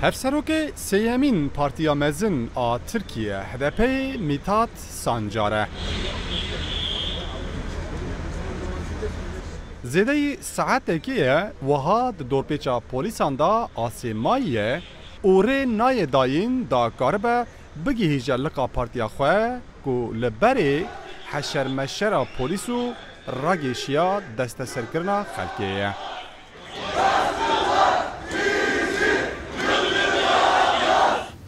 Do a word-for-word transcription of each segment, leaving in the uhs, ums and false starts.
Hevserokê sêyemîn Partiya Mezin a Tirkiye, H D P, Mithat Sancar e. Zêdeyî saetekê ye wiha di dorpêça polîsan de asê mayî ye û rê nayê dayîn da karibe bigihîje liqa partiya xwe ku li berê heşermeşera polîs û ragêşiya desteserkirina xelkê ye.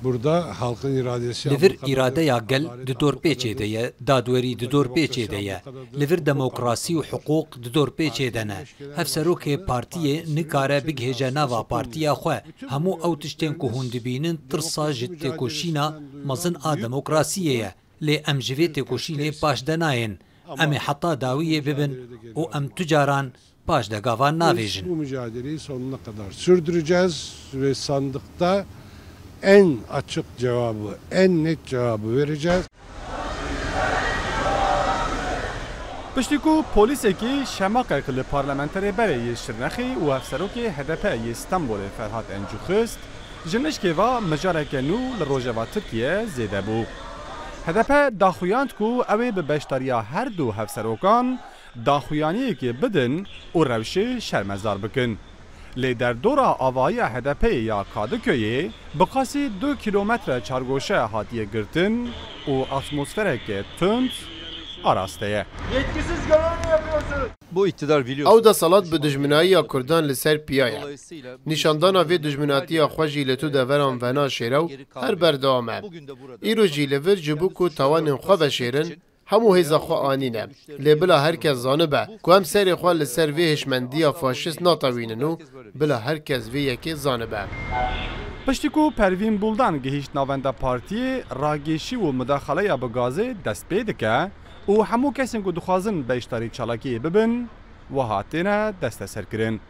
Burada halkın iradesi Li vir îradeya gel di dorpêçê de ye, dadwerî di dorpêçê de ye. Li vir demokrasî û hiqûq di dorpêçê de ne. Hevserokê partiyê nikare bigihêje nava partiya xwe. Hemû ew tiştên ku hûn dibînin tirsa ji têkoşîna mezin a demokrasiyê ye. Lê em ji vê têkoşînê paş de nayên. Em ê heta dawiyê bibin û em tu caran paş de gavan navêjin. Bu mücadeleyi sonuna kadar sürdüreceğiz ve sandıkta en açık cevabı, en net cevabı vereceğiz. Piştî ku polîsekî şemaqek li parlamenterê berê yê Şirnexê û hevserokê H D P yê Stenbolê Ferhat Encû xist, ji nişkê ve mijareke nû li rojeva Tirkiye zêde bû. H D P daxuyand ku ew ê bi beşdariya her du hevserokan daxuyaniyekê bidin û rewşê şermezar bikin. Lê derdora avahiya H D P'ê ya Kadıköy'ê bi qasî du kîlometre çargoşe hatiye girtin û atmosfereke tund araste ye. Yetkisiz görev mi yapıyorsunuz? Bu iktidar biliyorsun. Ew desthilat bi dijminayiya Kurdan li ser piya ye. Nîşandana vê dijminatiya xwe jî li tu deveran venaşêre û her berdewam e. Îro jî li vir ji bo ku tawanên xwe veşêrin, hemû hêza xwe anîne. Lê bila her kes zanibe ku em serê xwe li ser vê hişmendiya faşîst natewînin û bila her kes vê yekê zanibe. Piştî ku Pervîn Buldan gihîşt navenda partiyê, ragêşî û mudaxaleya bi gazê dest pê dike û hemû kesên ku dixwazin beşdarî çalakiyê bibin, wiha têne desteserkirin.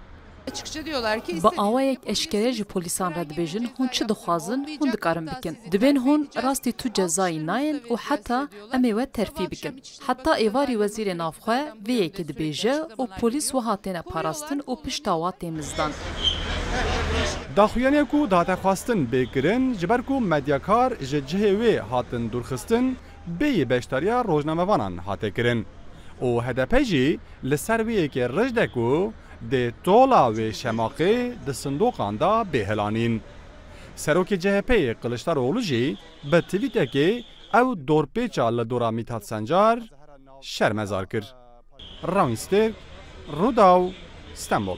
Açıkça diyorlar ki Bi awayek eşkere ji polîsan re dibêjin, hûn çi dixwazin, hûn dikarin bikin. Dibên hûn rastî tu cezayî nayên û heta em ê we terfî bikin. Heta êvarî wezîrê navxwe vê yekê dibêje û polîs wiha têne parastin û pişta wa tê mizdan. Daxuyaniya ku dihate xwestin bê kirin, ji ber ku medyakar ji cihê wê hatin dûrxistin, bêyî beşdariya rojnamevanan hate kirin û H D P jî li ser wê yekê rij de ku dê tola wê şemaqê di sindoqan de bê hilanîn. Serokê C H P'ê Kiliçdaroglu jî bi twîtekê ew dorpêça li dora Mithat Sancar şermezar kir. Rawîn Stêrk, Rûdaw, Stenbol.